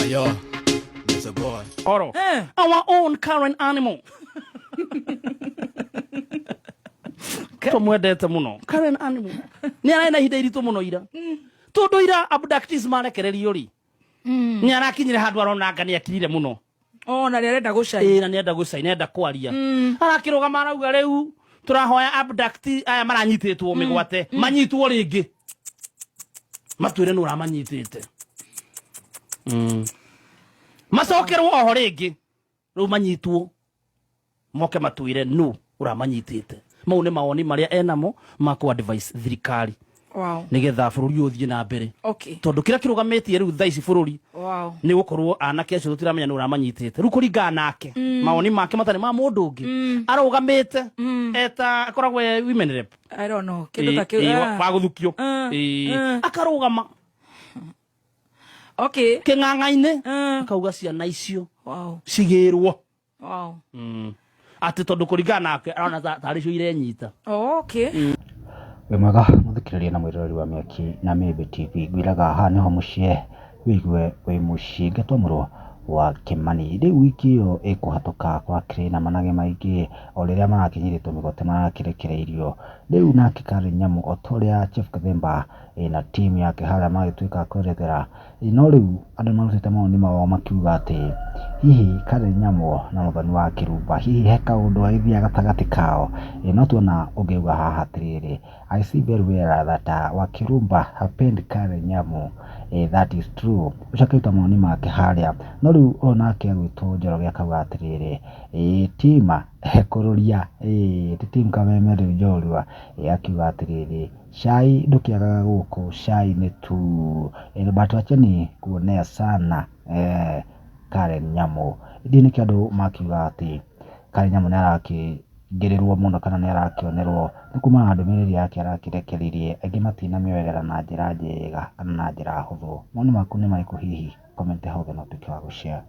Yo, Mr. Boy. Oro. Eh. Our own current animal. Tũmwendete mũno. Current animal. Nĩ ararĩ na ihinda iritũ mũno ira. Tondũ ira abductees marekererio rĩ. Nĩ arakinyire handũ arona anga nĩ akirire mũno. Oh, na nĩ arenda gũcai. Ĩĩ na nĩ enda gũcai, nĩ enda kwaria. Arakĩrũgama arauga rĩu tũrahoya abductee aya maranyitĩtwo mĩgwate manyitwo rĩngĩ. Matwĩre nũ ũramanyitĩte. Macokerwo oho rĩngĩ rĩu manyitwo moke matwĩre nũ ũramanyitĩte. Mau nĩ mawoni marĩa enamo ma kũ advise thirikari nĩgetha bũrũri ũyũ ũthiĩ na mbere. Tondũ kĩrĩa kĩrũgamĩtie rĩu thaa ici bũrũri nĩ gũkorwo anake acio tũtiramenya nũ ũramanyitĩte. Rĩu kũringana nake mawoni make matarĩ ma mũndũ ũngĩ arũgamĩte eta akoragwo e women rep. I don't know. Kĩndũ ta kĩu. Wa gũthukio. Akarũgama kĩng'ang'a-inĩ akauga ciana icio cigĩrwo. Atĩ tondũ kũringana nake arona tarĩ cio irenyita. Oh, okay. Wĩ mwega mũthikĩrĩria na mwĩroreri wa Mĩaki na Mĩmbi TV, ngwĩraga haha nĩho mũciĩ wĩigue wĩ mũciĩ ngetwo mũrũ wa Kĩmani. Rĩu wiki ĩyo ĩkũhatũka gwakĩrĩ na manage maingĩ o rĩrĩa marakĩnyitĩtwo mĩgwate marakĩrekereirio. Rĩu nake Karen Nyamu o ta ũrĩa Chief Gathemba na team yake harĩa magĩtuĩka a kwerethera. No rĩu andũ nĩmarutĩte mawoni mao makiuga atĩ hihi Karen Nyamu na Mũthoni wa Kĩrumba hihi he kaũndũ gagĩthiaga gatagatĩ kao. No tuona ũngĩuga haha atĩrĩrĩ, I see very well that Wakirumba hapendi Karen Nyamu, that is true. Ũcio akĩruta mawoni make harĩa. No rĩu ũyũ nake agwĩtwo Njoroge akauga atĩrĩrĩ, team kũrũria, ti team Kameme rĩu njorua. Akiuga atĩrĩrĩ, cai ndũkĩagaga gũkũ, cai nĩ tu. But wacheni kuonea sana Karen Nyamu. Ndiũĩ nĩkĩ andũ makiuga atĩ Karen Nyamu nĩ arakĩingĩrĩrwo mũno kana nĩ arakĩonerwo nĩ kumana na ndũmĩrĩri yake arakĩrekereirie, aingĩ matinamĩoerera na njĩra njega kana na njĩra hũthũ. Mawoni maku nĩ marĩkũ hihi? Comment hau thĩ na ũtuĩke wa gũ share.